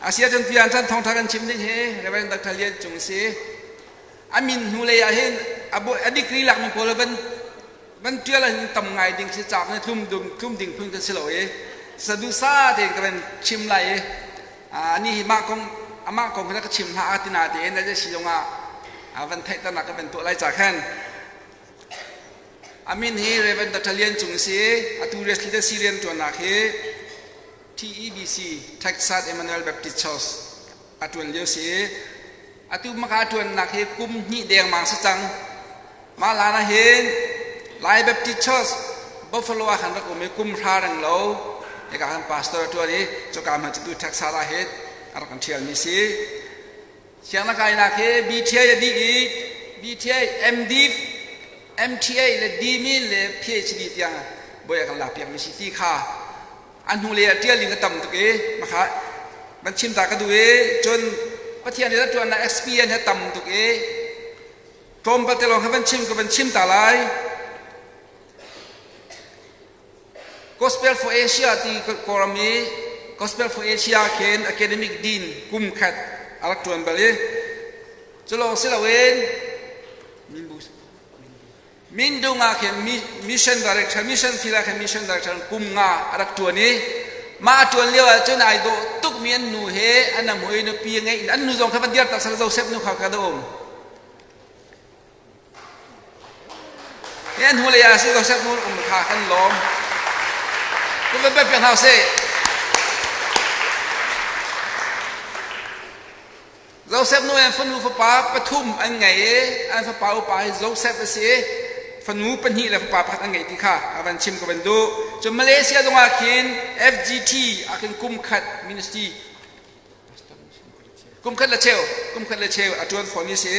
Asia cun tuan chan thawngtha kan chim ding hi Reverend Dr. Lian Cung si. A min hnu lei ah hin a degree lak mi pawl van van tial ah hin tam ngai ding si cauk ne tlum dum tlum ding phun kan si lo i sadusa tein ka van chim lai i ani hi mah kong amah kong hi ka chim hna a tina tein a si zong ah van theihternak ka van tuah lai ca khan a min hi Reverend Dr. Lian Cung si atu Resli rian tuannak hi TEBC Texas Emmanuel Baptist Church a ṭuan lio si. Atu maka a ṭuannak hi kum hnih dengmang si cang. Mah hlan ah hin Lai Baptist Church Buffalo ah khan rak um i kum hra reng lo hika khan pastor a ṭuan i cuka hman cu tu Texas ah hin a rak kan ṭhialmi si. Sianginn kainak hi BTA a dih i BTA MD MTA le DMin le PhD tiang bawi a kan lakpiakmi si ti kha a hnulei ah ṭial ding a tam tuk i makha van chim ta ka duh i cun Pathian nih a ṭuannak experience he tam tuk i tlawmpal te lawng kha van chim ka van chim ta lai. Gospel for Asia ti Kawlram i Gospel for Asia khin academic dean kum khat a rak ṭuan bal i cu lawng si loin Mindung ah khin mission director mission field ah khin mission director kum nga a rak ṭuan i mah a ṭuan lio ah cun ai dawh tukmi an nu he an amui nupi ngei an nu zong kha van dir tak sal Joseph nu kha ka da um he an hu lei ah si Joseph nu um kha kan lawm ku van pe hna seh Joseph nu in fanu fapa pathum an ngei i an fapa upa hi Joseph a si i fanu pahnih le fapa pakhat an ngei ti kha a van chim ka van duh. Cun Malaysia zong ah khin FGT ah khin kum khat ministry kum khat le cheu kum khat le cheu a ṭuan fawn mi si.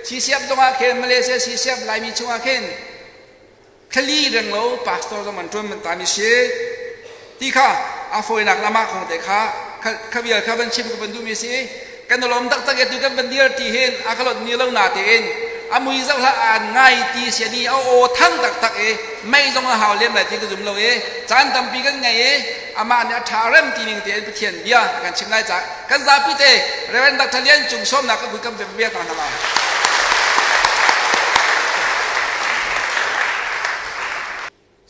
CCF zong ah khin Malaysia CCF Laimi chung ah khin thlali reng lo pastor zong an ṭuan man ta mi si ti kha a fawinak lamah kong te kha kha vial kha van chim ka van duh mi si kan lawm taktak e tu kan van dir ti hin a ka lot ni lo na tein a mui zoh hlah an ngai ti sia ni a aw thang taktak e mei zong a hau lem lai ti ka zum lo e caan tampi kan ngei e amah nih a ṭha rem ti ning tein Pathian bia a kan chim lai ca kan zapi te Reverend Dr. Lian Cung sawmnak ka kan bia ta hna lai.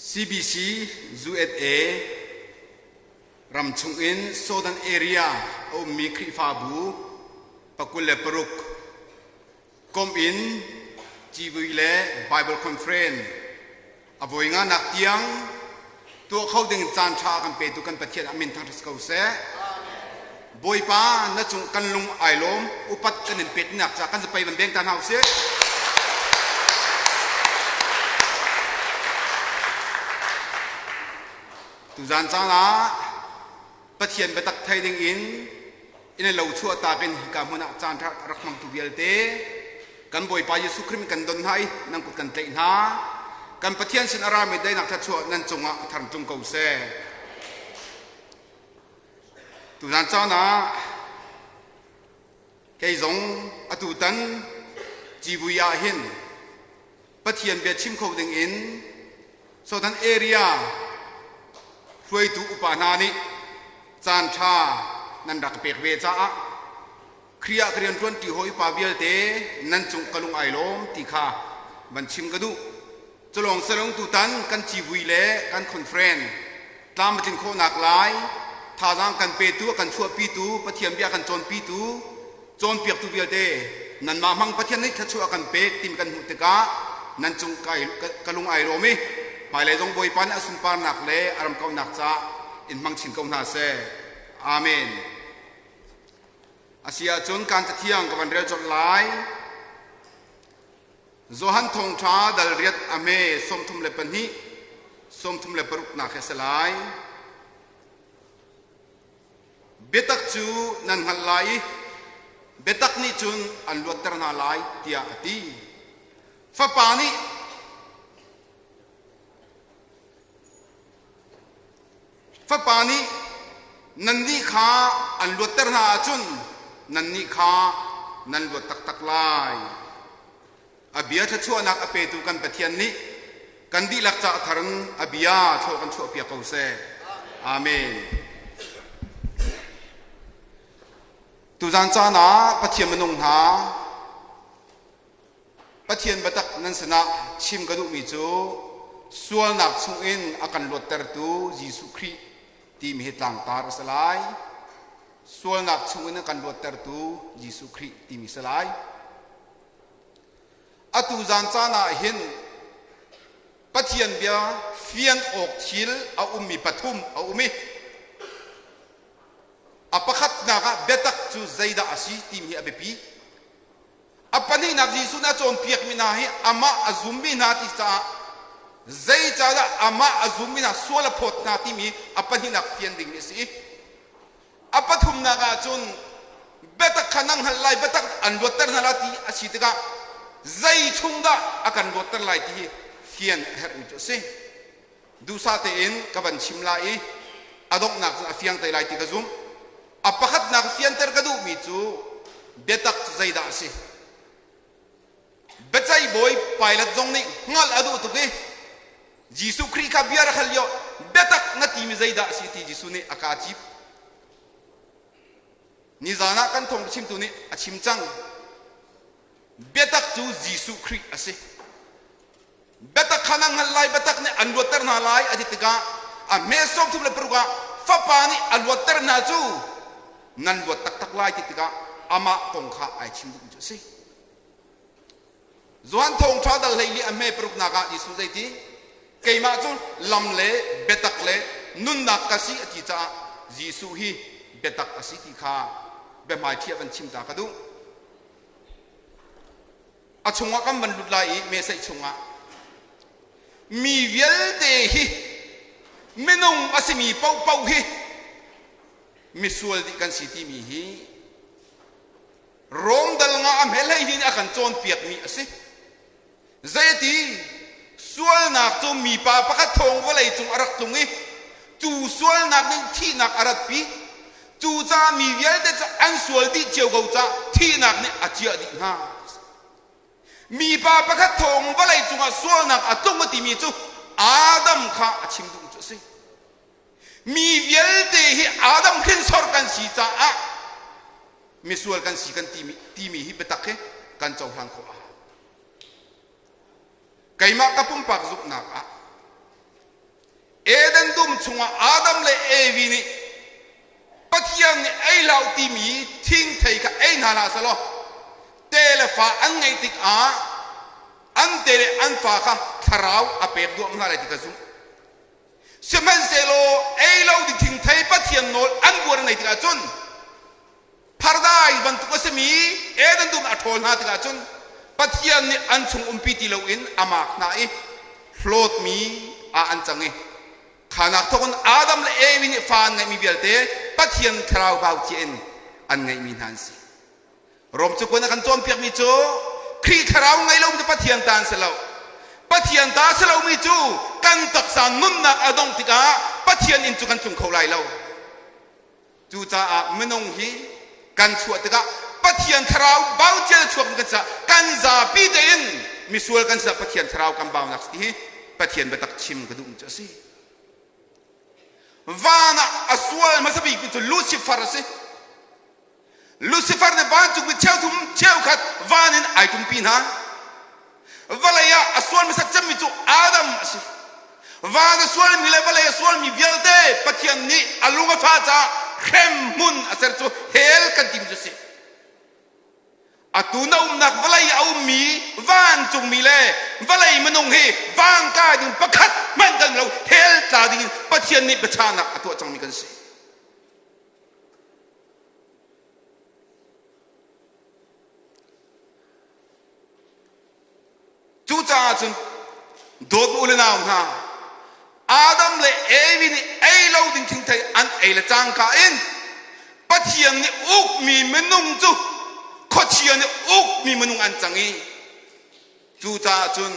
CBC USA ram chungin Southern Area a ummi Khrihfabu pakul le paruk kom in civui le Bible Conference a voi nga nak tiang tuah kho ding caan ṭha kan petu kan Pathian a min thangṭhat ko seh. Bawipa na cung kan lung ai lawm upat kan in pek nak ca kan zapei van beng ta hna usih. Tuzan caan ah Pathian biatak thei ding in in lo chuah tak in hika hmun ah caan rak hmangtu vialte kan Bawipa Jesuh Khrih kan don hna i nan kut kan tlaih hna. Kan Pathian sin a rami daihnak thluachuah nan cungah a thar tlung ko seh. Tuzan caan ah kei zong atutan civui ah hin Pathian bia chim kho ding in Southern area hruaitu upa hna nih caan ṭha nan rak pek ve caah Khrih ah ka rianṭuanṭi hawi upa vialte nan cung ka lung ai lawm ti kha van chim ka duh. Culawng salung tutan kan civui le kan conference tlam a tlin khawhnak lai thazaang kan petu a kan chuahpitu Pathian bia kan cawnpitu cawnpiaktu vialte nanmah hmang Pathian nih thluachuah a kan pek timi kan hmuh tikah nan cung ka lung ai lawm i hmailei zong Bawipa nih a sunparnak le a ram kauhnak caah in hmang chin ko hna seh. Amen. A si ahcun kan cathiang ka van rel colh lai. Johan thawngṭha dal riat a hme 32 36 nak he si lai. Biatak cu nan hngalh lai i biatak nih cun an luatter hna lai tiah a ti. Fapa nih Fapa nih nannih kha an luatter hna ahcun nannih kha nan luat taktak lai. A bia thluachuahnak a petu kan Pathian nih kan dihlak ca thar in a bia thlua kan chuahpiak ko seh. Amen. Tuzan caan ah Pathian minung hna Pathian biatak nan sinah chim ka duhmi cu sualnak chungin a kan luattertu Jesuh Khrih timi hi tlangtar a si lai. Sualnak chungin a kan luattertu Jesuh Khrih timi si lai. Atu zan caan ah hin Pathian bia fian awk thil a ummi pathum a um i a pakhatnak ah biatak cu zeidah a si timi hi a biapi. A pahnihnak Jesuh nih a cawnpiakmi hna hi amah a zummi hna ti caah zeicahdah amah a zummi hna sual a phawt hna timi a pahnihnak fian dingmi a si i A pathumnak ah cun biatak kha nan hngalh lai, biatak an luatter hna lai ti a si tikah zei chung dah a kan luatter lai ti hi fian a herhmi cu a si. Duhsah tein ka van chim lai i a donghnak cun a fiang te lai ti ka zumh. A pakhatnak fianter ka duhmi cu biatak cu zeidah a si? Biaceih bawi Pilat zong nih hngalh a duh tuk i Jesuh Khrih kha bia rak hal lio biatak na timi zeidah a si ti Jesuh nih a kaa cip. Nizan ah kan thawng chimtu nih a chim cang. Biatak cu Jesuh Khrih a si. Biatak kha na hngalh lai, biatak nih an luatter hna lai a ti tikah a hme 36 ah fapa nih a luatter hna cu nan luat taktak lai ti tikah amah kong kha ai chim duhmi cu a si. Johan thawngṭha dal 14 a hme paruknak ah Jesuh zeiti? Keimah cu lam le biatak le nunnak ka si a ti caah Jesuh hi biatak a si ti kha biahmaiṭhi ah van chim ta ka duh. A chungah kan van lut lai i message chungah mi vialte hi minung a simi paohpaoh hi misual dih kan si timi hi Rom dal nga a hmelhlei hi nih a kan cawnpiakmi a si. Zeiti sualnak cu mipa pakhat thawng vawlei cung a rak tlung i cu sualnak nih thihnak a ratpi. Cucaah mi vialte cu an sual dih cio ko caah thihnak nih a ciah dih hna. Mipa pakhat thawng vawlei cungah sualnak a tlung a timi cu Adam kha a chim duh cu a si. Mi vialte hi Adam hrinsor kan si caah misual kan si kan timi, timi hi biatak hi kan cohlan khawh a hau. Keimah ka pumpak zumhnak ah Eden dum chungah Adam le Evi nih Pathian nih ei hlah timi thingthei kha ei hna hlah selaw te le fa an ngeih tikah an te le an fa kha thlarau a pek duah hna lai ti ka zumh. Sihmanhsehlaw ei lo ding thingthei Pathian nawl an buar nei tikah cun paradise bantuk a simi Eden dum a ṭhawl hna tikah cun Pathian nih an chung umpi ti loin a maak hna i hlawtmi ah an cang i khanak thawkin Adam le Evi nih fa an ngeihmi vialte Pathian thlarau bau cia in an ngeihmi hna an si. Rom cakuan a kan cawnpiakmi cu Khrih thlarau ngei lomi cu Pathian ta an si lo. Pathian ta a si lomi cu kan taksa nunnak a dongh tikah Pathian inn cu kan tlung kho lai lo. Cucaah minung hi kan chuah tikah Pathian thlarau bau cia chuak kan si kan zapi tein misual kan si Pathian thlarau kan baunak ti hi Pathian biatak chim ka duh cu a si. Van ah a sual hmasa bik cu Lucifer a si. Lucifer nih vancungmi cheuthum cheukhat van in ai tumpi hna. Vawlei ah a sual hmasat cemmi cu Adam a si. Van a sualmi le vawlei a sualmi vialte Pathian nih a lung a fah caah hrem hmun a ser cu hell kan timi cu a si. Atu na umnak vawlei a ummi vancungmi le vawlei minung hi van kai ding pakhat hmanh kan lo hell tla ding in Pathian nih biachahnak a tuah cangmi kan si. Cucaah cun dawt u le nau hna, Adam le Evi nih ei lo ding thingthei an ei le cangka in Pathian nih ukmi minung cu khuachia nih ukmi minung an cang i cucaah cun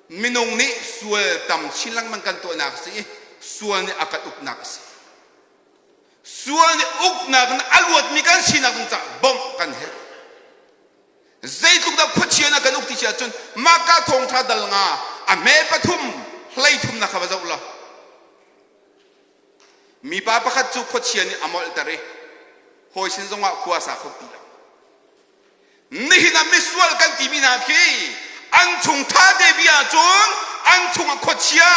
minung nih sual tam chin lengmang kan tuahnak a si i sual nih a kan uknak a si. Sual nih uknak in a luatmi kan sinak ding caah bawmh kan herh. Zeitluk dah khuachia na kan uk ti si ahcun mahka thawngṭha dal nga a hme pathum hlei thumnak kha va zoh law mipa pakhat cu khuachia nih a molhter i. Hawi sin zongah khua sa kho ti lo. Nihin ah misual kan timi hna khi an chung tha te bia cun an chungah khuachia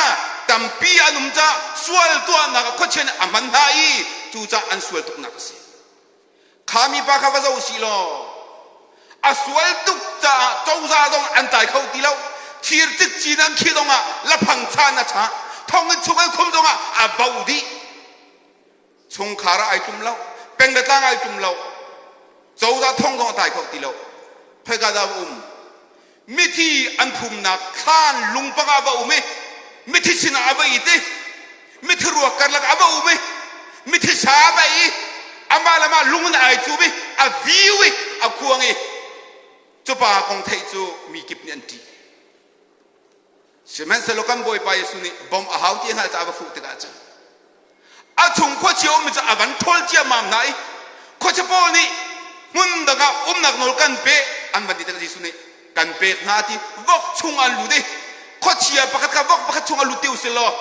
tampi an um caah sual tuahnak ah khuachia nih a hman hna i cucaah an sual tuknak a si. Kha mipa kha va zoh sih law a sual tuk caah cozah zong an tlai kho ti lo. Thir cikcin an khi zongah laphang chan a chah. Thonginn chung an khum zongah a bo dih. Chungkhar ah ai tlum lo. Peng le tlang ai tlum lo. Cozah thong zong a tlai kho ti lo. Khoika dah va um? Mithi an phumnak thlan lungpang ah va um i mithi sinah a va it i mithi ruak karlak ah va um i mithi sa a va i amah le amah lung in ai cum i a viu i a khuang i cupa kong theih cu mi kip nih an ṭih. Sihmanhsehlaw kan Bawipa Jesuh nih bawmh a hau ti a hngalh caah a va fuh tikah cun a chung khuachia ummi cu a van ṭhawl ciammam hna i khuachia pawl nih hmun dang ah umnak nawl kan pe an van ti tikah Jesuh nih kan pek hna ti vok chung an lut i khuachia pakhat kha vok pakhat chung a lut ti usih law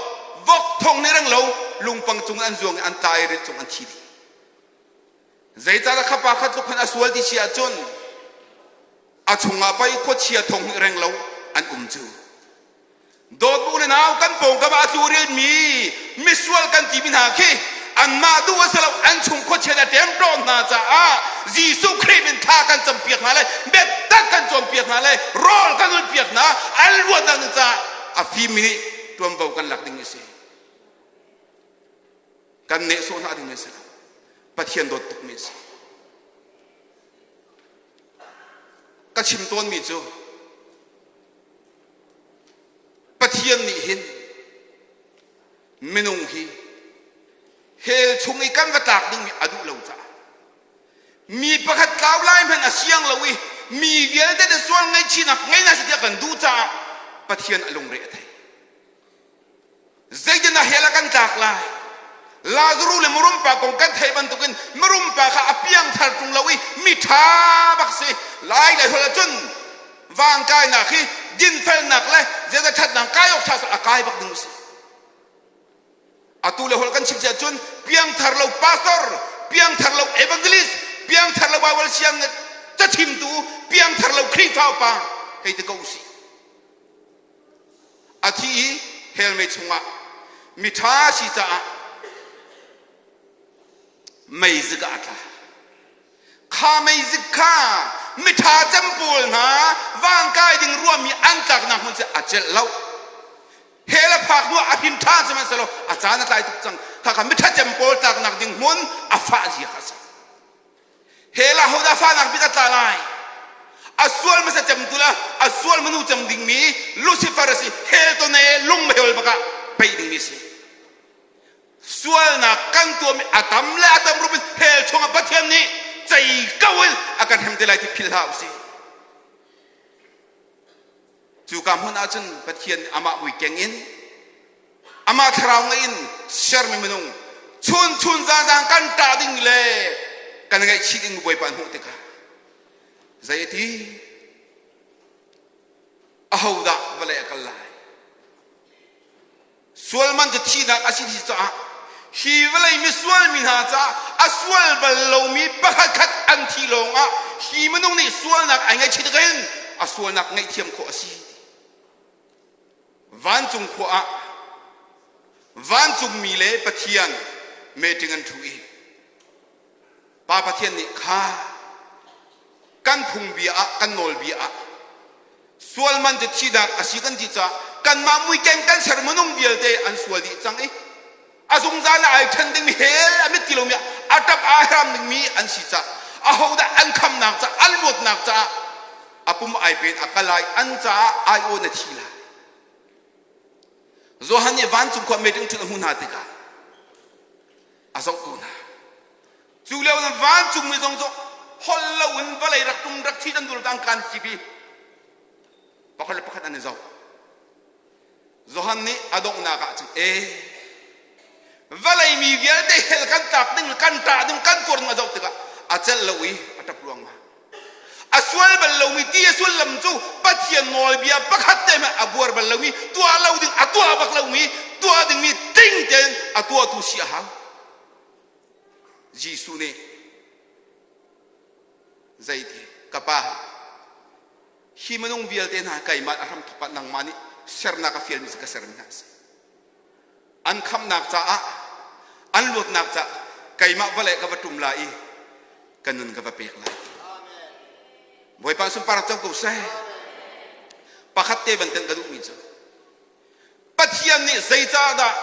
vok thong nih reng lo lungpang cung an zuang i an tla i rit cung an thi dih. Zeicahtiah kha pa kha tluk khan a sual ti si ahcun a chungah pei khuachia thong nih reng lo an um cu. Dawtbu le nau kan pawngkam ah a tluril-mi misual kan timi hna khi anmah duh a si lo an chung khuachia a ṭemṭawn hna caah Jesuh Khrih min thla kan campiak hna le biatak kan cawnpiak hna le rawl kan ulpiak hna an luatnak ding caah a fimmi nih ṭuanvo kan lak ding a si. Kan nehsawh hna ding a si lo. Pathian dawt tukmi a si. Ka chim tawnmi cu Pathian nih hin minung hi hell chung i kan va tlak dingmi a duh lo caah mi pakhat tlau lai hmanh a siang lo i mi vialte na sual ngaihchihnak ngei hna seh tiah kan duh caah Pathian a lungre a thei. Zeitin ah hell ah kan tlak lai? Lazaruh le mirum pa kong kan theih bantukin mirum pa kha a piangthar ṭung lo i mi ṭha bak si. Lai le holh ahcun vangkainak hi dinfelnak le ziaza ṭhatnak kai awk ṭha a kai bak ding a si. Atu le holh kan chim si ahcun piangthar lo pastor, piangthar lo evangelist, piangthar lo Bible siang cachimtu, piangthar lo Khrihfa upa hei ti ko usih. A thi i hell mei chungah miṭha si caah meizik ah a tla. Kha meizik kha miṭha cem pawl hna vangkai ding ruahmi an tlaknak hmun cu a celh lo. Hell a phak hnu ah a hrin ṭhan sihmanhsehlaw a caan a tlai tuk cang. Khakha miṭha cem pawl tlaknak ding hmun a fah zia kha a si. Hell ah hodah fahnak bik a tla lai? A sual hmasa cem tu le a sual hmanu cem dingmi Lucifer a si. Hell tone lungmeihol bak ah peih dingmi a si. Sualnak kan tuahmi a tam le a tam rup in hell chungah Pathian nih cei ko in a kan hrem te lai ti philh hlah usih. Cuka hmun ah cun Pathian nih amah mui keng in amah thlarau ngei in sermi minung chun chun zan kan ṭah ding le kan ngaihchih ding Bawipa hmuh tikah zei a ti ahodah vawlei a kal lai Sual man cu thihnak a si caah hi vawlei misual mi hna caah a sual bal lomi pakhat khat an thi lawngah hi minung nih sualnak ai ngaihchih tik in a sualnak ngaihthiam khawh a si. Vancung khua ah vancungmi le Pathian meeting an ṭhu i Pa Pathian nih kha kan phungbia ah kan nawlbia ah sual man cu thihnak a si kan ti caah kanmah muikeng kan ser minung vialte an sual dih cang i a zungzal ah ai ṭhen dingmi hell a mit ti lomi a ṭap a hram dingmi an si caah ahodah an khamnak caah an luatnak caah a pum ai pen a kal ai an caah ai aw na thi lai Johan nih vancung khua meeting ṭhut a hmu hna tikah a zoh ko hna. Cu lio in vancungmi zong cu holh loin vawlei rak tum rak thi kan dul tang kan cibi pakhat le pakhat an i zoh. Johan nih a donghnak ah cun e vawlei mi vialte hell kan tlak ding kan ṭah ding kan tuar ding a zoh tikah a celh lo i a ṭap ruangmang. A sual bal lomi ti a sullam cu Pathian nawlbia pakhat te hmanh a buar bal lomi tuah lo ding a tuah bak lomi tuah dingmi ting tein a tuahtu si a hau. Jesuh nih. Zeiti ka pa hi minung vialte hna keimah a hramthawk ah nangmah nih sernak a fialmi cu ka sermi hna a si. An khamhnak caah an luatnak caah keimah vawlei ka va ṭum lai i ka nun ka va pek lai. Bawipa sunpar co ko seh. Pakhat te banten ka duhmi cu Pathian nih zeicahdah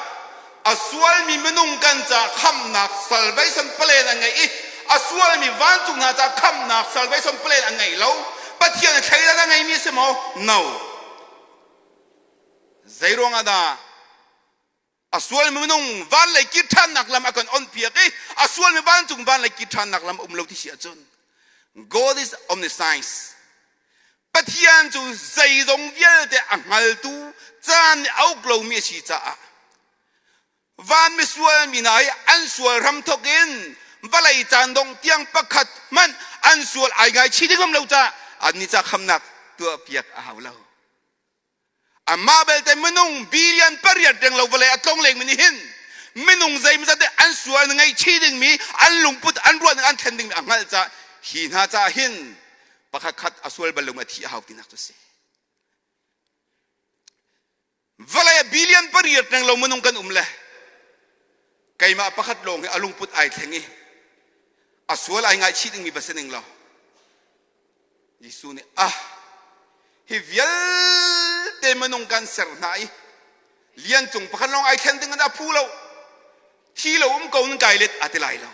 a sualmi minung kan ca khamhnak salvation plan a ngeih i a sualmi vancung hna ca khamhnak salvation plan a ngei lo? Pathian a thleidan a ngeimi a si maw? No. Zeiruang ah dah a sualmi minung van lei kir ṭhannak lam a kan onpiak i a sualmi vancung van lei kir ṭhannak lam a um lo ti si ahcun? God is omniscience. Pathian cu zeizong vialte a hngaltu, caan nih a uk lomi a si caah van misual mi hna hi an sual hramthawk in vawlei caan dongh tiang pakhat hmanh an sual ai ngaichih ding um lo caah annih ca khamnak tuahpiak a hau lo. Amah belte minung billion pariat reng lo vawlei a tlong lengmi nih hin minung zeimawzat nih an sual ngaihchih dingmi, an lungput, an ruahning an thlen dingmi a hngalh caah hi hna caah hin pakhat khat a sual bal lomi a thih a hau tinak cu a si. Vawlei ah billion pariat reng lo minung kan um le keimah pakhat lawng hi a lungput ai thleng i a sual ai ngaichih dingmi va si ning law Jesuh nih ah hi vialte minung kan ser hna i lian cung pakhat lawng ai thlen ding an a phu lo, thi lo um ko nan kai let a ti lai lo.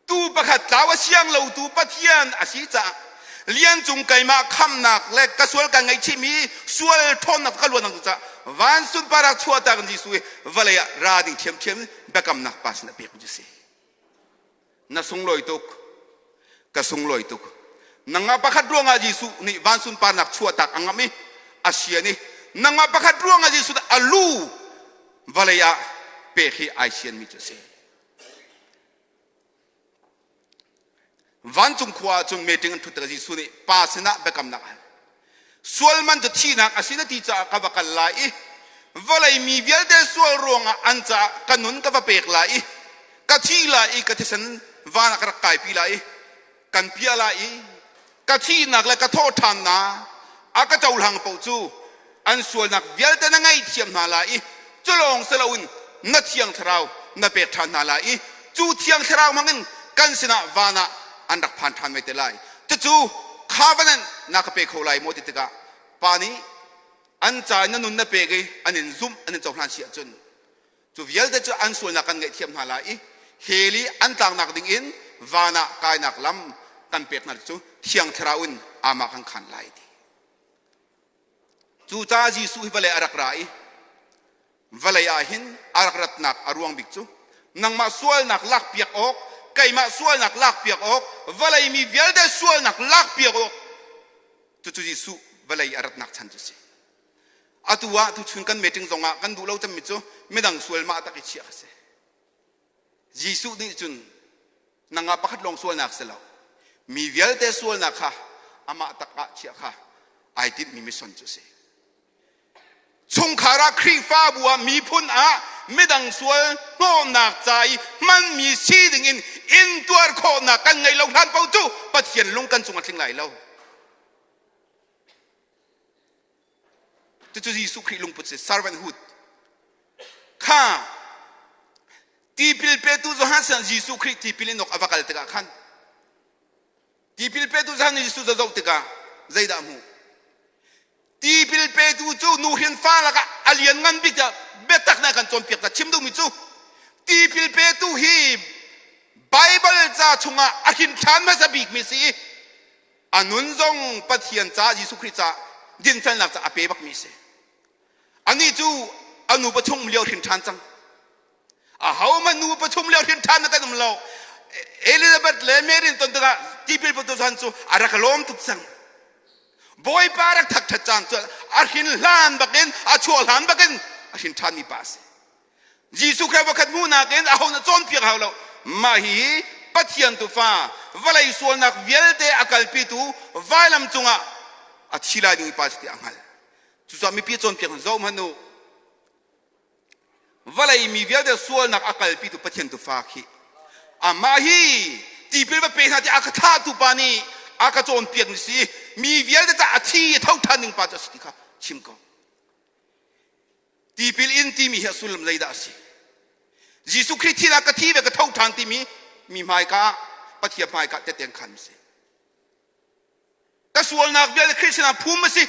Tu pakhat tlau a siang lo tu Pathian a si caah lian cung keimah khamnak le ka sual ka ngaihchihmi sual ṭhawnnak ka luan caah van sunparak chuahtak in Jesuh hi vawlei ah ra ding ṭhiamṭhiam biakamnak pa sin a pek mi cu si. Na sunglawi tuk, ka sunglawi tuk. Nangmah pakhat ruangah Jesuh nih van sunparnak chuahtak a ngamh i a sian i nangmah pakhat ruangah Jesuh nih a lu vawlei ah pek hi ai sianmi cu a si. Vancung khua ah cun meeting an ṭhut tikah Jesuh nih Pa sinah biakamnak a hal. Sual man cu thihnak a si na ti caah ka va kal lai i vawlei mi vialte sual ruangah an caah ka nun ka va pek lai i ka thi lai i ka thisen van ah ka rak kaipi lai i kan piah lai i ka thihnak le ka thawhṭhannak a ka cohlang paoh cu an sualnak vialte na ngaihthiam hna lai i cu lawng si loin na thiang thlarau na pek ṭhan hna lai i cu thiang thlarau hmangin kan sinah van ah an rak phan ṭhan ve te lai. Cucu covenant na ka pe kho lai maw ti tikah pa nih an ca na nun na pek i an in zumh, an in cohlan si ahcun cu vialte cu an sualnak kan ngaihthiam hna lai i hell i an tlaknak ding in van ah kainak lam kan pek hna cu thiang thlarau in amah kan khan lai ti. Cucaah Jesuh hi vawlei a rak ra i vawlei ah hin a rak ratnak a ruang bik cu nangmah sualnak lakpiak awk, keimah sualnak lakpiak awk, vawlei mi vialte sualnak lakpiak awk, cucu Jesuh vawlei a ratnak chan cu si. Atu ah tuchun kan meeting zongah kan duh lo cemmi cu midang sual mah tak i chiah kha si. Jesuh nih cun nangah pakhat lawng sualnak si lo, mi vialte sualnak kha amah tak ah chiah kha ai tinhmi mission cu a si. Chungkhar ah, Khrihfabu ah, miphun ah midang sual hnawhnak ca i hmanmi si dingin intuar khawhnak kan ngei lo hlan paoh cu Pathian lung kan cung a tling lai lo. Cucu Jesuh Khrih lungput si, servanthood. Kha tipil petu Johan sin Jesuh Khrih tipil in awk a va kal tikah khan tipil petu Johan nih Jesuh zoh tikah zeidah a hmuh? Tipil petu cu nuhrin fa lakah a lian ngan bik tiah biatak nih a kan cawnpiak ta. Chim duhmi cu tipil petu hi Baibal ca chungah a hrin ṭhan hmasa bikmi si i a nun zong Pathian ca, Jesuh Khrih ca dinfelnak ca a pe bakmi a si. Anih cu a nu pathum lio hrin ṭhan cang. Ahohmanh nu pathum lio hrin ṭhan kan um lo. Elizabeth le Mary ton tikah tipil petu Johan cu a rak lawm tuk cang. Bawipa rak thakṭhat cang cu a hrin hlan bakin, a chuah hlan bakin a hrin ṭhanmi pa a si. Jesuh Khrih pakhat hmuhnak in aho na cawnpiak hau lo. Mah hi Pathian tufa, vawlei sualnak vialte a kalpitu, vailam cungah a thi lai ding pa si ti a hngalh. Cucaah mipi cawnpiak zoh hmanh u. Vawlei mi vialte sualnak a kalpitu Pathian tufa khi amah hi Tipil va pe hna ti a ka thlahtu pa nih a ka cawnpiak mi si. Mi vialte ca a thi a tho ṭhan ding pa cu a si ti kha chim ko. Tipil in timi hi a sullam zeidah a si? Jesuh Khrih thihnak ka thi ve ka tho ṭhan timi mi hmaika ah Pathian hmaika tehte an khan mi si. Ka sualnak vialte Khrih sinah phum a si.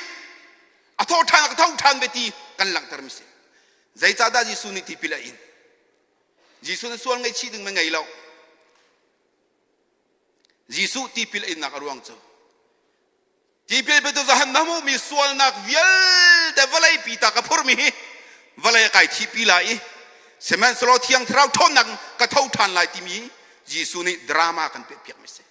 A tho ṭhan ka tho ṭhan ve ti kan langhter mi si. Zeicahdah Jesuh nih tipil a in? Jesuh nih sual ngaihchih ding ma ngei lo. Jesuh tipil a innak a ruang cu Tipil petu Johan na hmuhmi sualnak vialte vawlei pi ta ka phurmi hi vawlei a kai thihpi lai i sihmanhsehlaw Thiang Thlarau ṭhawnnak ka tho ṭhan lai timi Jesuh nih drama kan pehpiakmi si.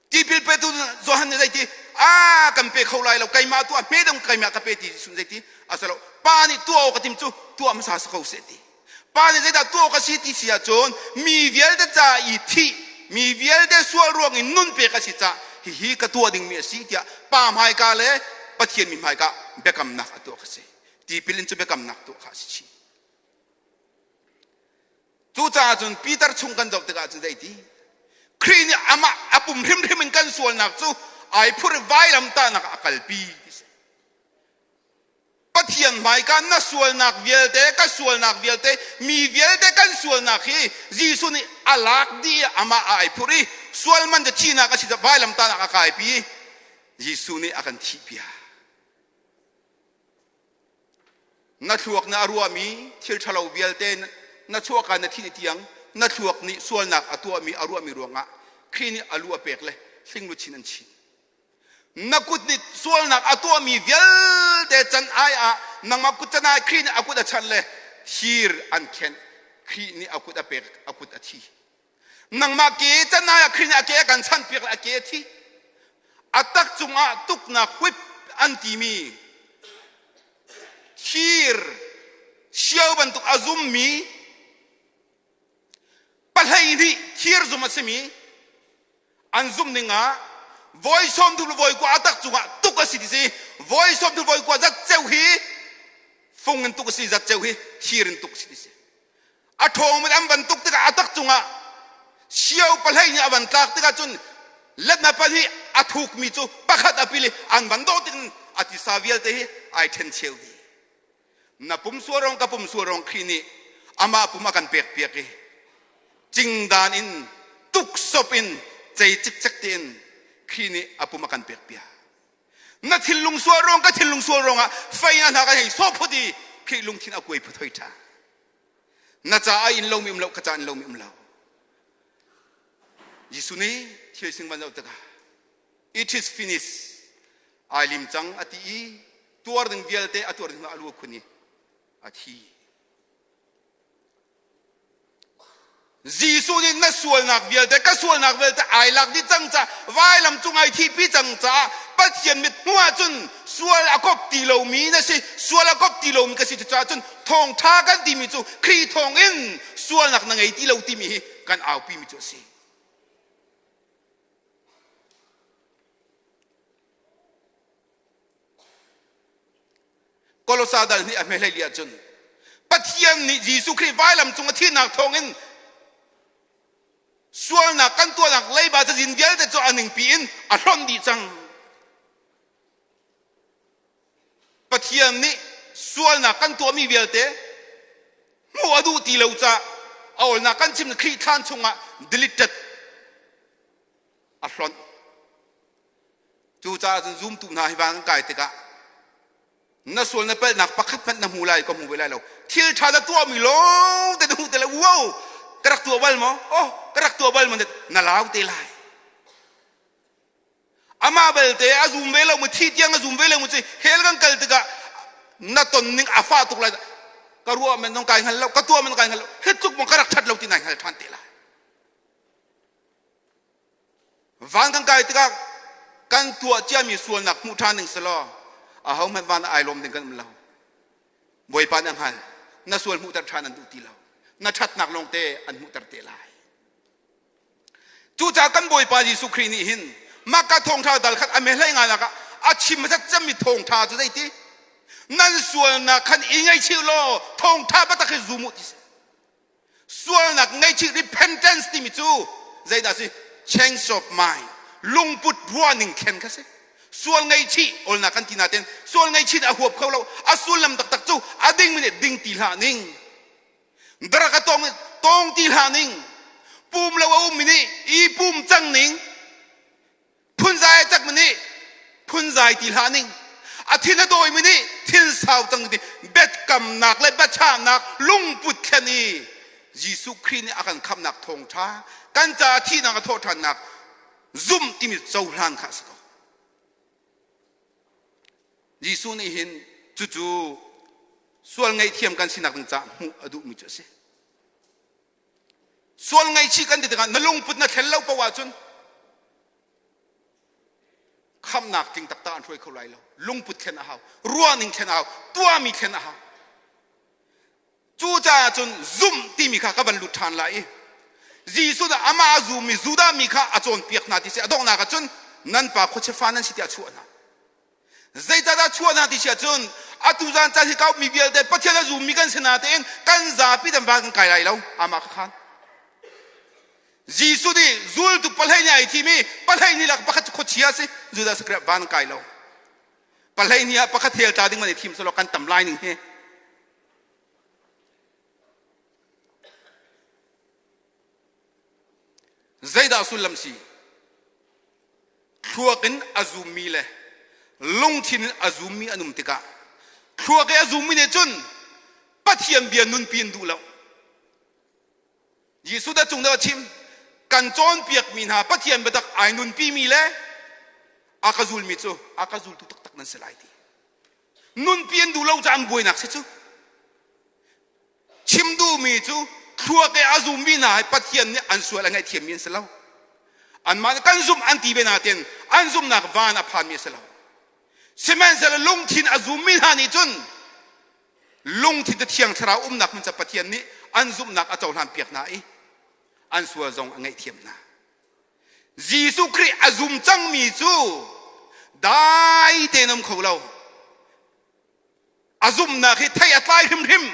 Tipil petu Johan nih zeiti a kan pe kho lai lo keimah tu a hme deuh keimah ka pe ti Jesuh nih zeiti a si lo pa nih tuah awk a tim cu tuah hmasa si ko seh ti. Pa nih zeidah tuah awk a si ti si ahcun mi vialte ca i thih, mi vialte sual ruang in nun pek a si caah hihi ka tuah dingmi a si tiah pa hmaika le Pathian mi hmaika biakamnak a tuah kha si. Tipil in cu biakamnak tuah kha a si chin. Cucaah cun Peter chung kan zoh tikah cun zeiti? Khrih nih amah a pum hrimhrim in kan sualnak cu ai phur i vailamtahnak ah a kalpi ti si. Pathian hmaika na sualnak vialte ka sualnak vialte mi vialte kan sualnak hi Jesuh nih a lak dih i amah a ai phurh i sual man cu thihnak a si vailamtahnak a kaipi Jesuh nih a kan thihpiak. Na thluak na a ruahmi thil ṭhalo vialte na chuahka na thih ni tiang na thluak nih sualnak a tuahmi a ruahmi ruangah Khrih nih a lu a pek le hling luchin an chin. Na kut nih sualnak a tuahmi vialte can ai ah nangmah kut can ai Khrih nih a kut a chanh le thir an khenh Khrih nih a kut a pek a kut a thi. Nangmah ke can ai ah Khrih nih a ke a kan chanh piak le a ke a thi. A tak cungah tuknak whip an timi thir sio bantuk a zummi pahlei nih thir zum a simi an zumh ning ah voi sawm thum le voi kua a tak cungah tuk a si ti si voi sawm thum voi kua zat ceu hi fung in tuk a si zat ceu hi thir in tuk a si ti si a ṭhawng in an van tuk tikah a tak cungah sio pahlei nih a van tlak tikah cun letna pan hi a thukmi cu pakhat a pil i an van dawh tik a tisa vialte hi ai ṭhen cheu dih Na pum sual rong ka pum sual rong Khrih nih amah pum a kan pek piak i cingdan in tuksop in cei cikcek tein Khrih nih a pum a kan pek piak. Na thinlung sual rong ka thinlung sual rongah fei na hna kan hei sawh phut i Khrih lungthin a kuai phut hoi ṭha. Na caah in lomi um lo ka caah in lomi um lo. Jesuh nih thil sing van zoh tikah it is finished ai lim cang a ti i tuar ding vialte a tuar ding a lu khun i a thi. Jesuh nih na sualnak vialte ka sualnak vialte ai lak dih cang ca vailam cung ai thihpi cang caah Pathian mit hmuh ahcun sual a kop ti lomi na si sual a kop ti lomi ka si cucaah cun thawngṭha kan timi cu Khrih thawng in sualnak na ngei ti lo timi hi kan aupi mi cu a si. Kolosa dal nih a hmehlei li ahcun Pathian nih Jesuh Khrih vailam cung a thihnak thawngin sualnak kan tuahnak leiba cazin vialte cu a ningpi in a hlonh dih cang. Pathian nih sualnak kan tuahmi vialte hmuh a duh ti lo caah a awlnak kan chim Khrih thlan chungah deleted a hlonh. Cucaah cun zumtu hna hi van kan kai tikah na sual na palhnak pakhat hmanh na hmu lai ka hmu ve lai lo. Thil ṭha na tuahmi lawng te na hmuh te lai. Wow! Ka rak tuah bal maw? Oh, ka rak tuah bal maw? Na lau te lai. Amah belte a zum ve lo mu thi tiang a zum ve lo mu ci hell kan kal tikah na ton ning a fah tuk lai. Ka ruah men zong kai hngal lo, ka tuah men kai hngal lo. Hi tluk maw ka rak ṭhat lo ti nai hngal ṭhan te lai. Van kan kai tikah kan tuah ciami sualnak hmuh ṭhan ding selaw ahohmanh van ah ai lawm ding kan um lo. Bawipa nih a hngal. Na sual hmuhter ṭhan an duh ti lo. Na ṭhatnak lawngte an hmuhter te lai. Cucaah kan Bawipa Jesuh Khrih nih hin mahka thawngṭha dal khat a mehlei ngai ah a chim hmasat cemmi thawngṭha cu zeiti? Nan sualnak khan i ngaihchih law thawngṭha biatak hi zum u ti si. Sualnak ngaihchih repentance timi cu Zeidah si? Change of mind. Lungput ruahning thlen kha si. Sual ngaihchih olnak kan ti nain sual ngaihchih a huap kho lo. A sullam taktak cu a ding mi nih ding ti hlah ning. Darak a tong tong ti hlah ning. Pum lo a um mi nih i pum cang ning. Phunzai a cak mi nih phunzai ti hlah ning. A thin a dawi mi nih thin sau cang ti biakamnak le biachahnak lungput thlen i Jesuh Khrih nih a kan khamhnak thawngṭha kan caah thihnak a thawhṭhannak zumh timi cohlan kha a si ko. Jesuh nih hin cucu sual ngaihthiam kan sinak ding caah hmuh a duhmi cu a si. Sual ngaihchih kan ti tikah na lungput na thlen lo paoh ahcun khamhnak tling taktak an hruai kho lai lo. Lungput thlen a hau, ruahning thlen a hau, tuahmi thlen a hau. Cucaah cun zumh timi kha ka van lut ṭhan lai i Jesuh nih amah a zummi Judah mi kha a cawnpiak hna ti si a donghnak ah cun nan pa khuachia fa nan si tiah a chuah hna. Zeicahdah chuah hna ti si ahcun atu zan caan hi kau mi vialte Pathian a zummi kan si natein kan zapi dan van kan kai lai lo amah kha khan. Jesuh nih zultu pahlei nih ai thim i pahlei nih lak pakhat cu khuachia a si Judas Iscariot van kai lo. Pahlei nih ah pakhat hel tla ding man i thim selaw kan tam lai ning hi. Zeidah sullam si? Thluak in a zummi le lungthin in a zummi an um tikah thluak i a zummi nih cun Pathian bia nunpi in duh lo. Jesuh dah cung dah a chim kan cawnpiakmi hna Pathian biatak ai nunpimi le a ka zulmi cu a ka zultu taktak nan si lai ti. Nunpi an duh lo caah an buainak si cu. Chim duhmi cu thluak i a zummi hna hi Pathian nih an sual a ngaihthiammi an si lo. Anmah nih kan zumh an ti ve nain an zumhnak van a phanmi a si lo. Sihmanhsehlaw lungthin a zummi hna nih cun lungthin cu Thiang Thlarau umnak hmun cu Pathian nih an zumhnak a cohlan piak hna i an sual zong a ngaihthiam hna. Jesuh Khrih a zum cangmi cu dai tein um kho lo. A zumhnak hi thei a tlai hrimhrim.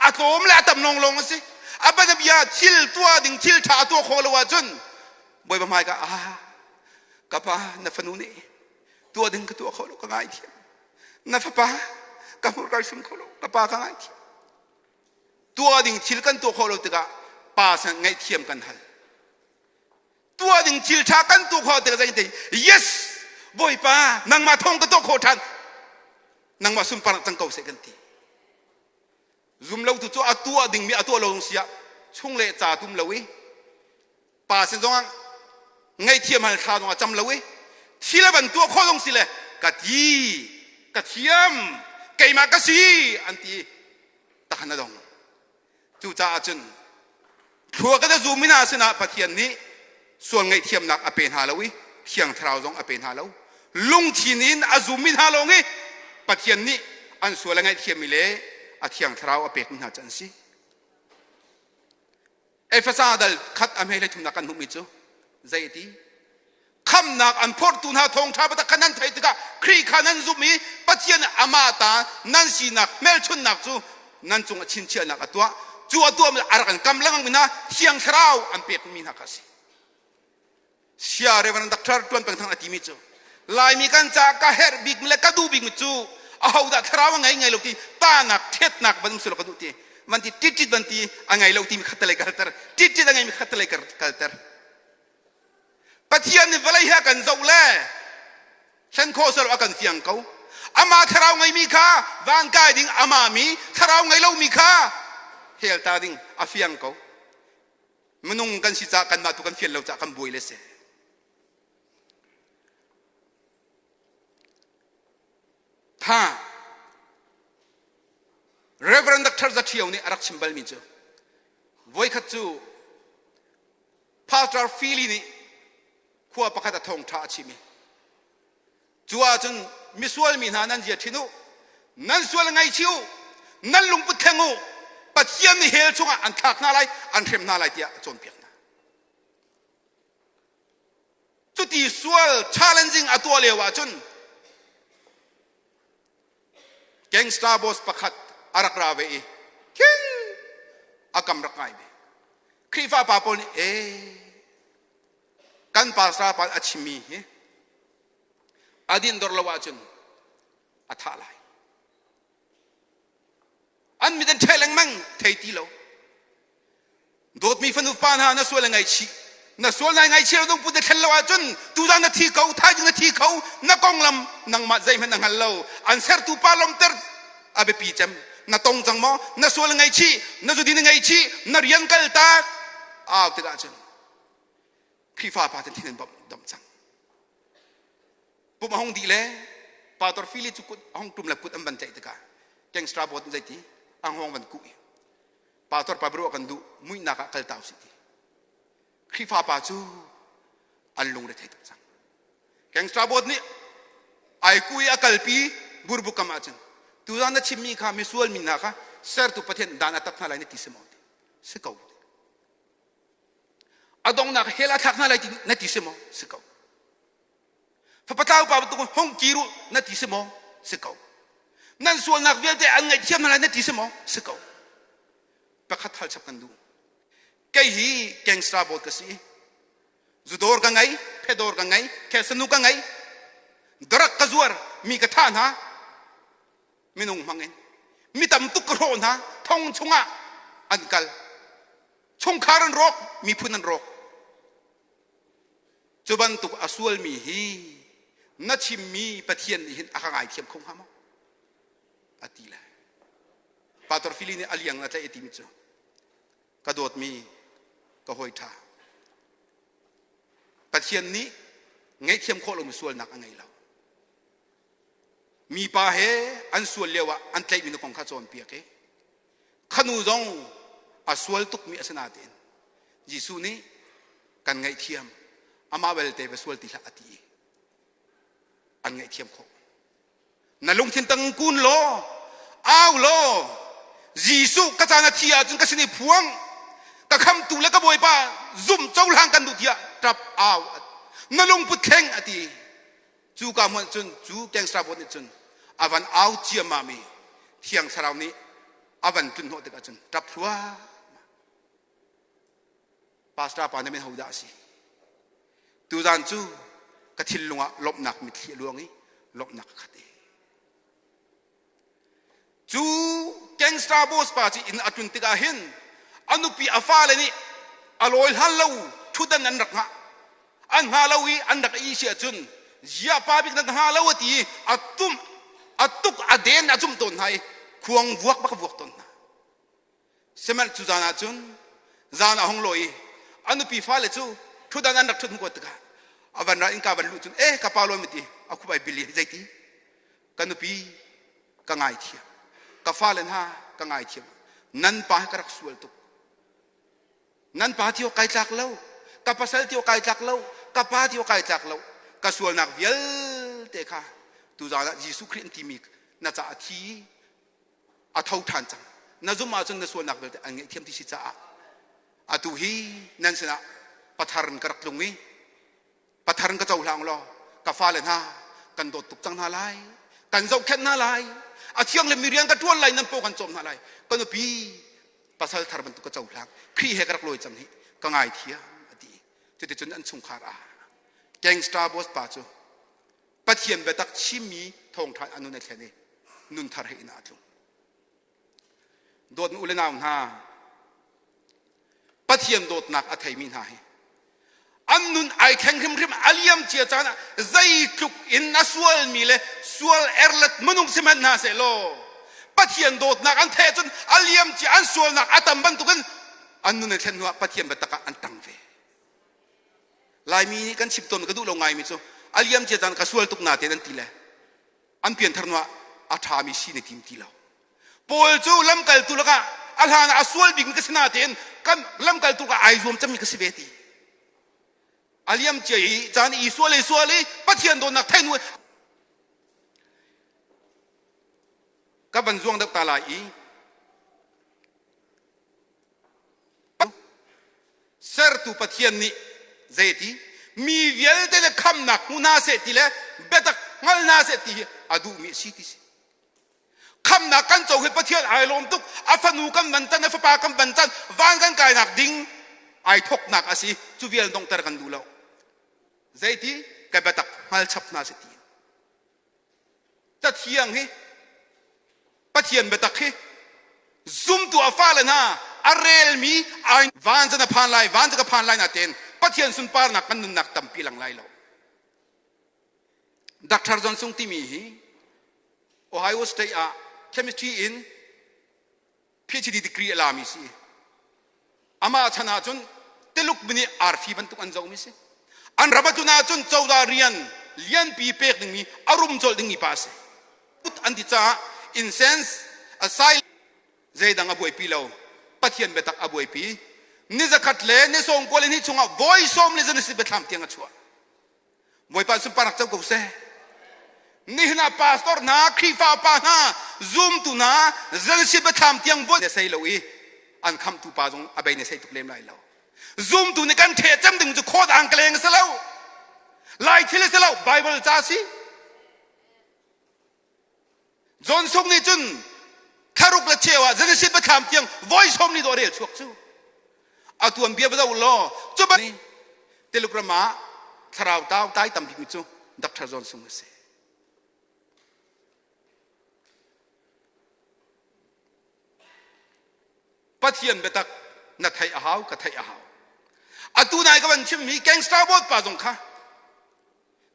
A tlawm le a tam lawnglawng a si. A bianabia thil tuah ding thil ṭha a tuah khawh lo ahcun Bawipa hmaika ah ka pa na fanu nih tuah ding ka tuah kho lo ka ngaithiam. Na fapa ka hmurka hrim kho lo ka pa ka ngaithiam. Tuah ding thil kan tuah khawh lo tikah pa sin ngaihthiam kan hal. Tuah ding thil ṭha kan tuah khawh tikah zei yes Bawipa nangmah thawng ka tuah khawh ṭhan nangmah sunparnak cang ko seh kan ti. Zum lo tu cu a tuah dingmi a tuah lo si ah chung le ca tum lo i pa sin zongah ngaihthiam hal thla zongah cam lo i thil a van tuah khawh zong si le ka ti ka thiam keimah ka si an ti tahan a dong. Cucaah cun thlua kan zummi hna sinah Pathian nih sual ngaihthiamnak a pe hna lo i Thiang Thlarau zong a pe hna lo. Lungthin in a zummi hna lawng i Pathian nih an sual a ngaihthiammi le a Thiang Thlarau a pekmi hna cu an si. Efesa dal khat a hme hlei thumnak kan hmuhmi cu zei a ti? Khamnak an phorhtu hna thawngṭha biatak kha nan theih tikah Khrih kha nan zumh i Pathian amah ta nan sinak hmelchunhnak cu nan cungah chinchiahnak a tuah. Cu a tuahmi a rak an kam lengmang mi hna Thiang Thlarau an pekmi hna kha a si. Sia Reverend Dr. Tuan Peng Thang a timi cu Laimi kan caah ka herh bikmi le ka duh bikmi cu ahodah thlarau a ngei ngei lo ti tahnak ṭhetnak van um selaw ka duh ti van ti ṭitṭit van ti a ngei lo timi khat lei kalter ṭitṭit a ngeimi khat lei kalter Pathian nih vawlei he a kan zoh le hlen khawh selaw a kan fiang ko amah thlarau ngeimi kha van kai ding amah mi thlarau ngei lomi kha hell ta ding a fiang ko minung kan si caah kanmah tu kan fian lo caah kan buai le si tha Reverend Dr. Zathio nih a rak chim balmi cu voikhat cu Pastor Philly nih khua pakhat a thawngṭha a chim i cu ahcun misual mi hna nan zia ṭhin u nan sual ngaihchih u nan lungput thleng u Pathian nih hell chungah an thlak hna lai an hrem hna lai tiah a cawnpiak hna cuti sual challenging a tuah lio ahcun gangster boss pakhat a rak ra ve i khin a kam rak ngai ve Khrihfa pa pawl nih ee. Kan pastor pa a chimmi hi a din dor lo ahcun a thah lai. An mit an ṭheh lengmang thei ti lo. Dawtmi fanu pa hna na sual a ngaihchih. Na sual nai ngaihchih lo dungput na thlen lo ahcun tuzan na thi ko, thaizing na thi kho, na konglam nangmah zeihmanh na hngal lo. An sertu pa lomter a biapi cem. Na tong cang maw? Na sual a ngaihchih, na zudin a ngaihchih, na rian kal tak au tikah cun Khrihfa pa thin an bawmh cang. Pum a hung dih le Pastor Philly cu kut a hung tum le kut an van tlaih tikah gangster bot zeiti ang hong van kuh i pastor pa biaruah kan duh muihnak ah kal ta usih ti. Khrihfa pa cu an lungre thei tuk cang. Gangster bot nih ai ku i a kalpi burbuk kam ahcun tuzan na chimmi kha misual mi hna kha sertu Pathian dan a tap hna lai na ti si maw ti si ko. A donghnak hell a thlak hna lai ti na ti si maw si ko. Fapatlau pa bantuk hung kir u na ti si maw? Si ko. Nan sualnak vialte an ngaihthiam hna lai na ti si maw? Si ko. Pakhat hal chap kan duh. Kei hi gangster board ka si. Zudawr ka ngei, phedawr ka ngei, khesanu ka ngei. Drug ka zuar, mi ka thah hna. Minung hmang in. Mi tam tuk ka hrawh hna. Thong chungah an kal. Chungkhar an rawk, miphun an rawk. Cu bantuk a sualmi hi na chimmi Pathian nih hin a ka ngaithiam kho hnga maw? A ti le. Pastor Philly nih a liang a tlaih a timi cu ka dawtmi ka hawi ṭha. Pathian nih ngaihthiam khawh lomi sualnak a ngei lo. Mipa he an sual lioah an tlaihmi na kong kha cawnpiak i Khanu zong a sual tukmi a si nain Jesuh nih kan ngaihthiam amah belte va sual ti hlah a ti i an ngaihthiam khawh. Na lungthin tang kun law au law Jesuh ka caan a thi ahcun ka sin i phuang ka khamtu le ka bawipa zum cohlang kan duh tiah ṭap au na lungput thleng a ti. Cu ka hmuh cun cu gangster bot nih cun a van au ciammam i Thiang Thlarau nih a van tlun hnawh tikah cun ṭap thluahmah. Pastor pa na min hodah a si? Tuzan cu ka thinlung ah lawmhnak mitthli a luang i lawmhnak ka khat i Cu gangster boss pa cu inn a tlun tikah hin a nupi a fale nih a lawi hlan lo ṭhutdan an rak hngah. An hngah lo i an rak i si ahcun ziah pa bik nan hngah lo a ti i a tum a tuk a den a cumh tawn hna i khuang vuak bak a vuak tawn hna. Sihmanh cu zan ah cun zan a hung lawi i a nupi fale cu ṭhutdan an rak ṭhut hmuh tikah a van ra innka van luh cun eh ka pa lawi ti a khup ai bili zeiti ka nupi ka ngaithiam ka fale hna ka ngaithiam nan pa hi ka rak sual tuk nan pa ti awk kai tlak lo ka pasal ti awk kai tlak lo ka pa ti awk kai tlak lo ka sualnak vialte kha tuzaan ah Jesuh Khrih an timi na ca a thi a tho ṭhan cang na zumh ahcun na sualnak vialte an ngaihthiam ti si caah atu hi nan sinah pathar in ka rak tlung i pathar in ka cohlang law ka fale hna kan dawt tuk cang hna lai kan zohkhenh hna lai a thiang le mi rian ka ṭuan lai nan paw kan cawm hna lai ka nupi pasal thar bantuk ka cohlang Khrih he ka rak lawi cang hi ka ngaithiam a ti cuticun an chungkhar ah gangster boss pa cu Pathian biatak chimmi thawngṭha a nun a thlen i nunthar he inn ah a tlung. Dawtmi u le nau hna, Pathian dawtnak a theimi hna hi an nun ai thleng hrimhrim a liam cia caan ah zeitluk in a sualmi le sual erlet minung si hmanh hna seh law Pathian dawtnak an theih cun a liam cia an sualnak a tam bantukin an nun a thlen hnuah Pathian biatak ah an tang ve. Laimi nih kan chim tawn ka duh lo ngaimi cu a liam cia caan ka sual tuk na te nan ti le an pianthar hnuah a ṭhami si na tim ti lo. Paul cu lamkaltu lakah a hlan ah a sual bikmi ka si natein kan lamkaltu ka ai zuam cemmi ka si ve ti. A liam cia i caan i sual i sual i Pathian dawtnak theih hnu ka van zuang deuh ta lai i Sertu Pathian nih zeiti mi vialte le khamnak hmu hna seh ti le biatak hngal hna seh ti hi a duhmi a si ti si. Khamnak kan co hi Pathian ai lawm tuk a fanu kan van can a fapa kan van can van kan kainak ding ai thoknak a si cu vial donghter kan duh lo. Zeiti ka biatak hngal chap hna seh ti. Cathiang hi Pathian biatak hi zumtu a fale hna a relmi ai van can a phan lai van ka phan lai na ten Pathian sunparnak kan nunnak tampi lang lai lo. Dr. Johnson timi hi Ohio State ah chemistry in PhD degree a lami si. Amah chan ahcun Tuluk nih arfi bantuk an zohmi si. An ram atun ahcun cozah rian lianpi pek dingmi a rum colh dingmi pa a si. An ti caah incense asai zeidang a buaipi lo. Pathian biatak a buaipi. Ni zakhat le ni sawm kual ni chungah voi sawm le zan si biathlam tiang a chuah. Bawipa sunparnak co ko seh. Nihin ah pastor hna, Khrihfa upa hna, zumtu hna, zalsi biathlam tiang voi na sei lo i an khamtu pa zong a bei na sei tuk lem lai lo. Zumtu nih kan ṭheh cem ding cu khawt ang ka leng a si lo. Lai thil a si lo, Bible ca si. John Sung nih cun thlaruk le cheu ah Genesis biathlam tiang voi sawm ni dawh rel chuak cu a tuan bia va do law cu ban Tuluk ram ah thlarau tau tai tam bikmi cu Dr. John Sung a si. Pathian biatak na theih a hau ka theih a hau. Atu nai ka van chimmi gangster board pa zong kha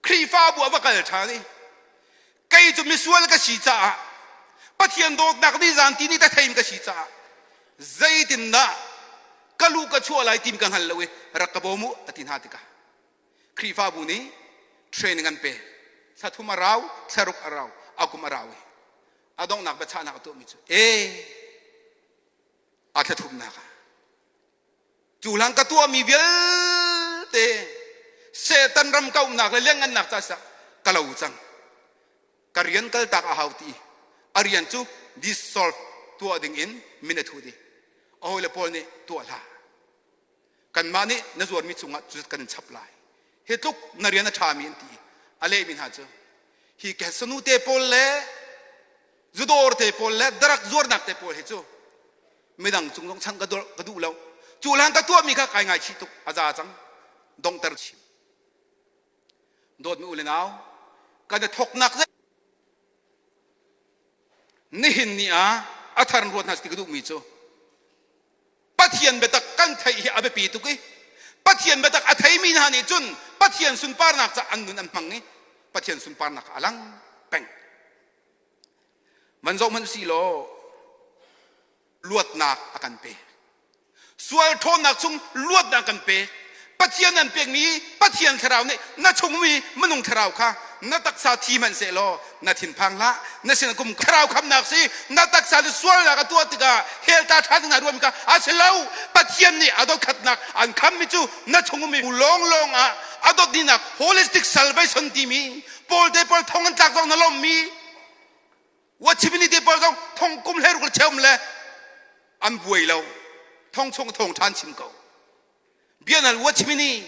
Khrihfabu a va kal ṭhan i kei cu misual ka si caah Pathian dawtnak nih zan ti nih ka theim ka si caah zeitindah ka lu ka chuah lai tim ka hngal lo i rak ka bawm u a ti hna tikah Khrihfabu nih training an pe thla thum a rau thla ruk a rau a kum a rau i a donghnak biachahnak a tuahmi cu e a thla thumnak ah Cu hlan ka tuahmi vialte Satan ram ka umnak le lianngannak ca sah ka lo cang. Ka rian kaltak a hau ti. A rian cu dissolve tuah ding in min a thu di. A hawile pawl nih tuah hlah. Kanmah nih na zuarmi cungah cu kan in chap lai. Hi tluk na rian a ṭhami an ti. A lehmi hna cu hi sanu te pawl le zudawr te pawl le darak zuarnak te pawl hi cu midang cung zong chang ka duh lo cu hlan ka tuahmi kha kai ngaichih tuk a za cang dongter chim dawtmi u le nau kan i thoknak nihin ni ah a thar ruat hna ti ka duhmi cu Pathian biatak kan theih hi a biapi tuk i Pathian biatak a theimi hna nih cun Pathian sunparnak ca an nun an hmang i Pathian sunparnak a lang peng Van zoh hmanh si law luatnak a kan pek. Sual ṭhawnnak chung luatnak kan pek. Pathian an pekmi Pathian thlarau nih na chungmi minung thlarau kha na taksa thi hmanh seh law na thinphang hlah na sin kum thlarau khamnak si na taksa cu sualnak a tuah tikah hell ta ṭhan ding ruahmi kha a si lo Pathian nih a dotkhatnak an khammi cu na chungmi lawnglawng ah a dotninak holistic salvation timi Paul te pawl thong an tlak zong na lawmmi Wachimini te pawl zong thong kum hlei ruk cheum le an buai lo thong chung thong ṭhan chim ko bianal wachimini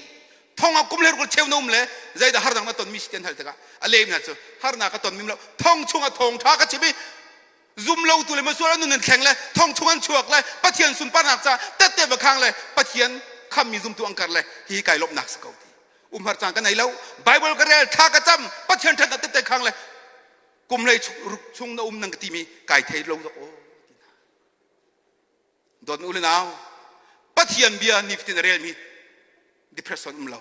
thong a kum hlei ruk cheu na um le zeidah harnak na ton mi si ten hal tikah a lem na cu harnak ka ton mim lo thong chung a thong ṭha ka chim i zum lo tu le masual an nun an thleng le thong chung an chuak le pathian sunparnak ca tette va khang le pathian khammi zumtu an kar le hi kai lawmhnak si ko ti umhar caan ka nei lo bible ka rel thla ka cam pathian ṭhatnak tette khang le kum lei chung na um nang ka timi kai thei lo dok aw dawt u le nau pathian bia nifatin a relmi depression um lo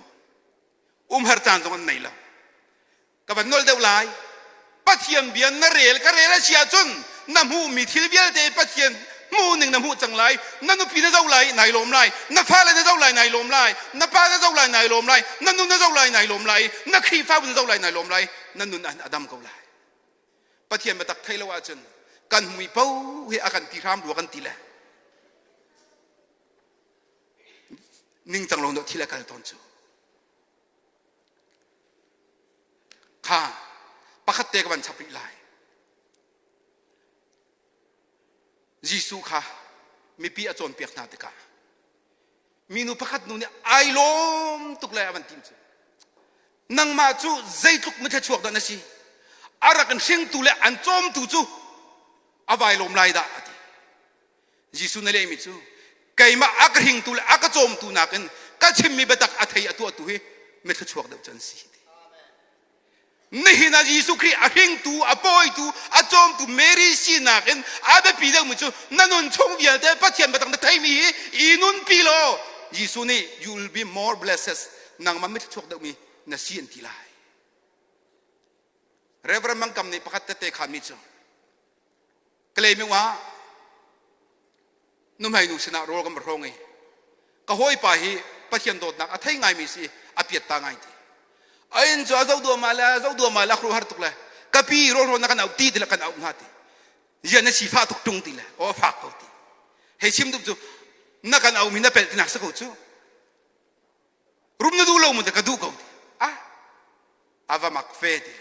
umhar caan zong an nei lo ka van nol deuh lai pathian bia na rel ka rel a si ahcun na hmuhmi thil vialte pathian hmuh ning na hmuh cang lai na nupi na zoh lai nai lawm lai na fale na zoh lai nai lawm lai na pa na zoh lai nai lawm lai na nu na zoh lai nai lawm lai na khrihfabu na zoh lai nai lawm lai na nun a dam ko lai pathian biatak thei lo ahcun kan mui po hi a kan ti hram rua kan ti le ningcang lo thil a kal tawn cu kha pakhat te ka van chap rih lai Jesuh kha mipi a cawnpiak hna tikah minu pakhat nu nih ai lawm tuk le a van tim cu nangmah cu zeitluk mithluachuak dah na si a rak in hringtu le an cawmtu cu a vai lawm lai dah a ti Jesuh na lehmi cu keimah a ka hringtu le a ka cawmtu nakin ka chimmi biatak a thei a tuahtu hi. mithluachuak deuh cu an si. Nihin ah Jesuh Khrih a hringtu, a pawitu, a cawmtu Mary sinak in a biapi deuhmi cu na nun chung vialte Pathian biatak na theimi hi i nunpi law Jesuh nih you will be more blessed nangmah mithluachuak deuhmi na si an ti lai. Reverend Mangkam nih pakhat tete khanmi cu Kalaymyo ah nuhmei nu sinah rawl kan va hrawng i ka hawipa hi Pathian dawtnak a thei ngaimi si a piat ta ngai ti. A inn cu a zoh duahmah le a zoh duahmah le a hru har tuk le ka pi rawl hrawn na kan auh ti ti le kan auh hna ti. Zian na sifah tuk ṭung ti le aw a fak ko ti. Hei chim duh cu na kan auhmi na pelh tinak si ko cu. Rum na duh lo mu te ka duh ko ti. Ah a va mak fe ti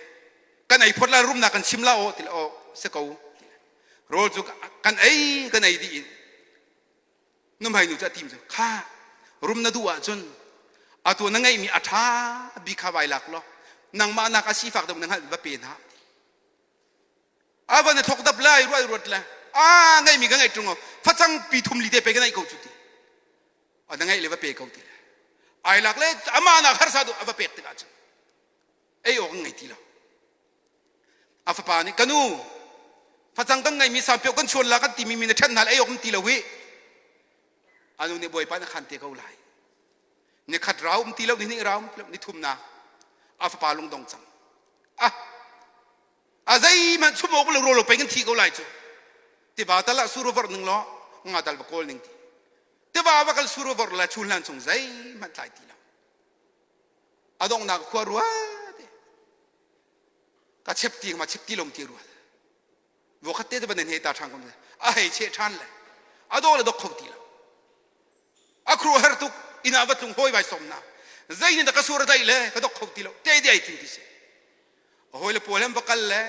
kan ei phot la rumnak kan chim la aw ti le aw si ko ti le rawl cu kan ei kan ei dih in numhei nu cu a tim cu kha rum na duh ahcun atu na ngeihmi a ṭha bik kha vai lak law nangmah nak a sifak deuh na hngalh va pe hna a van a thok dap lai ruai ruat le a ngeihmi ka ngeih ṭung facang pi thum li te pe ka ngeih ko cu ti a na ngeih le va pe ko ti le ai lak le amah nak harsa duh a va pek tikah cun ei awk an ngei ti lo a fapa nih ka nu facang kan ngeimi sampio kan chuan la kan timi mi na ṭhen hna ei awk um ti lo hi anu nih bawipa na khan te ko lai ni khat rau um ti lo ni hnih rau um ti lo ni thum na a fapa lungdong cang ah a zeihmanh chum awk lo rawl pei kan thi ko lai cu tiva tal ah sur vor ning law nga dal va kawl ning ti tiva va kal sur vor le chun hlan chung zeihmanh tlai ti lo a donghnak khua rua te ka chep ti ma chep ti lom ti rua vokhat te te ban he ta thang kom a hei che than le a do le dok kho ti lo a khru har tuk ina va tlung hoi vai som na zei ni da ka sur dai le ka dok kho ti lo te di ai thin ti si A hawile pawl an va kal le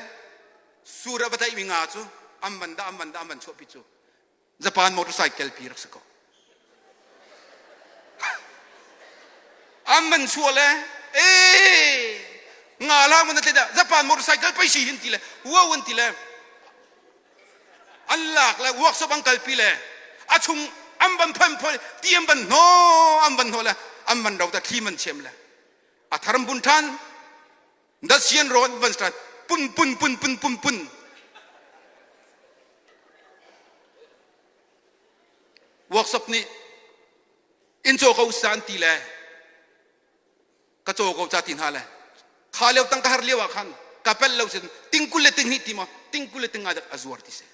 sur a va tlaihmi nga cu an van dah an van dah an van chuahpi cu Japan motorcycle pi rak si ko. An van chuah le ee nga la man tle dah Japan motorcycle pei si hin ti le wow an ti le an lak le workshop an kalpi le a chung an van phan phoi ti an van hno an van hno le an van ro ta thli man chem le a tharam bun ṭhan da sian rawn van start pun pun pun pun pun pun workshop nih in caw ko sa an ti le ka caw ko ca ti hna le kha lio tang ka har lio ah khan ka pel lo sin tingkul le tinghnih ti ma tingkul le tinga dak a zuar ti se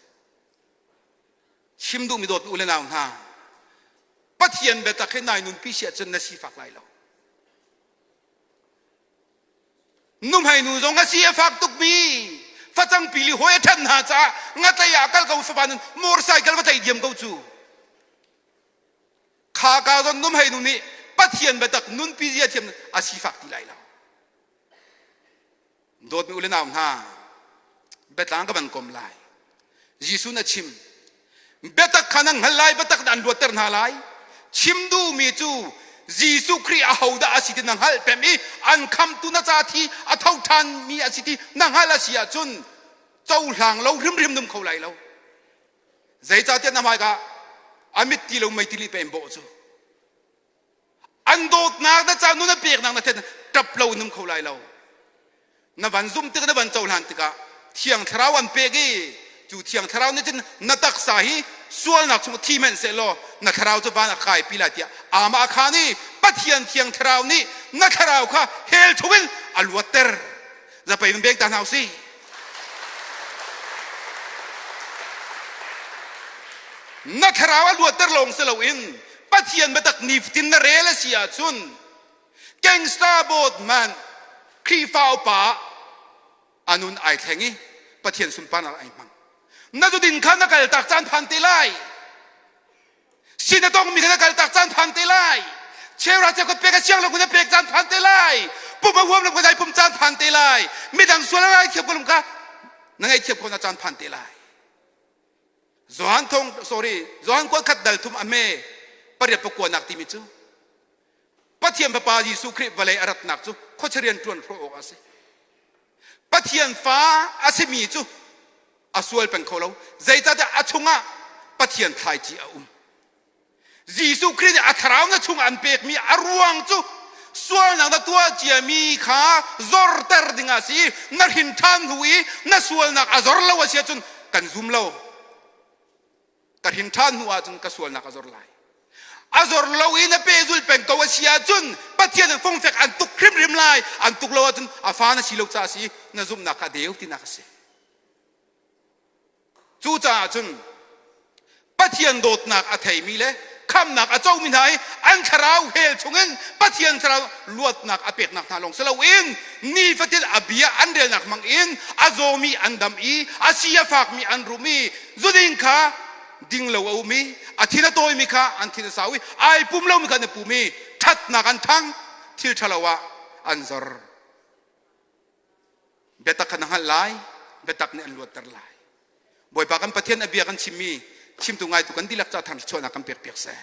chim duhmi dawt u le nau hna Pathian biatak hi nai nunpi si ahcun na sifak lai lo. Nuhmei nu zong a si a fak tukmi facang pili hawi a ṭhen hna caah ngatlei ah kal ko fapa nun motorcycle va tlaih diam ko cu. Kha ka zon nuhmei nu nih Pathian biatak nunpi zia thiam a sifak ti lai lo. Dawtmi u le nau hna, biatlang ka van kom lai. Jesuh na chim. Biatak kha nan hngal lai, biatak dah an luatter hna lai. Chim duhmi cu Jesuh Khrih ahodah a si ti na hngalh pem i an khamtu na ca thi a tho ṭhanmi a si ti na hngalh a si ahcun cohlang lo hrimhrim num kho lai lo. Zeicahtiah na hmaika a mit ti lo mei tili pe in bawh cu. An dawtnak na ca nun a peknak na then ṭap lo in um kho lai lo. Na van zumh tik na van cohlan tikah Thiang Thlarau an pek i cu Thiang Thlarau nih cun na taksa hi sualnak chung thi hmanh sehlaw na thlarau cu van a kaipi lai tiah amah a khaan i Pathian Thiang Thlarau nih na thlarau kha hell chungin a luatter. Zapei van beng ta hna usih. Na thlarau a luatter lawng si loin Pathian biatak nifatin na rel a si ahcun gangster boat man Khrihfa upa a nun ai thleng i Pathian sunparnak ai hmang. Na zudin kha na kaltak caan phan te lai. Sin a tongmi kha na kaltak caan phan te lai. Cheura cheukhat pek a siang lo na pek caan phan te lai. Pum a huam lo ka pum caan phan te lai. Midang sual a ngaithiam ko kha na ngaihthiam ko na caan phan te lai. Johan thong sorry Johan kuat khat dal thum a me pariat pakuanak timi cu Pathian Fapa Jesuh Khrih vawlei a ratnak cu khuachia rian ṭuan hrawh awk a si. Pathian fa a simi cu a sual peng kho lo. Zeicahtiah a chungah Pathian thlaici a um. Jesuh Khrih nih a thlarau na chungah an pekmi a ruang cu Sualnak na tuah ciami kha zorter ding a si. Na hrin ṭhan hnu i na sualnak a zor lo a si ahcun kan zum lo. Ka hrin ṭhan hnu ahcun ka sualnak a zor lai. A zor lo i na pehzul peng ko a si ahcun Pathian in fungfek an tuk hrimhrim lai. An tuk lo ahcun a fa na si lo caah a si, na zumhnak kha a deu tinak a si. Cucaah cun Pathian dawtnak a theimi le khamnak a comi hna i an thlarau hell chungin Pathian thlarau luatnak a peknak hna lawng si loin nifatin a bia an relnak hmang in a zawmi an dam i a si a fakmi an rum i zuding kha ding lo a um i a thin a tawimi kha an thin a sau i ai pum lomi kha an i pum i ṭhatnak an ṭhang, thil ṭhalo ah an zor. Biatak kha na hngalh lai, biatak nih an luatter lai. Bawipa kan Pathian a bia kan chimmi chimtu ngaitu kan dihlak ca thang chuahnak kan pek piak seh.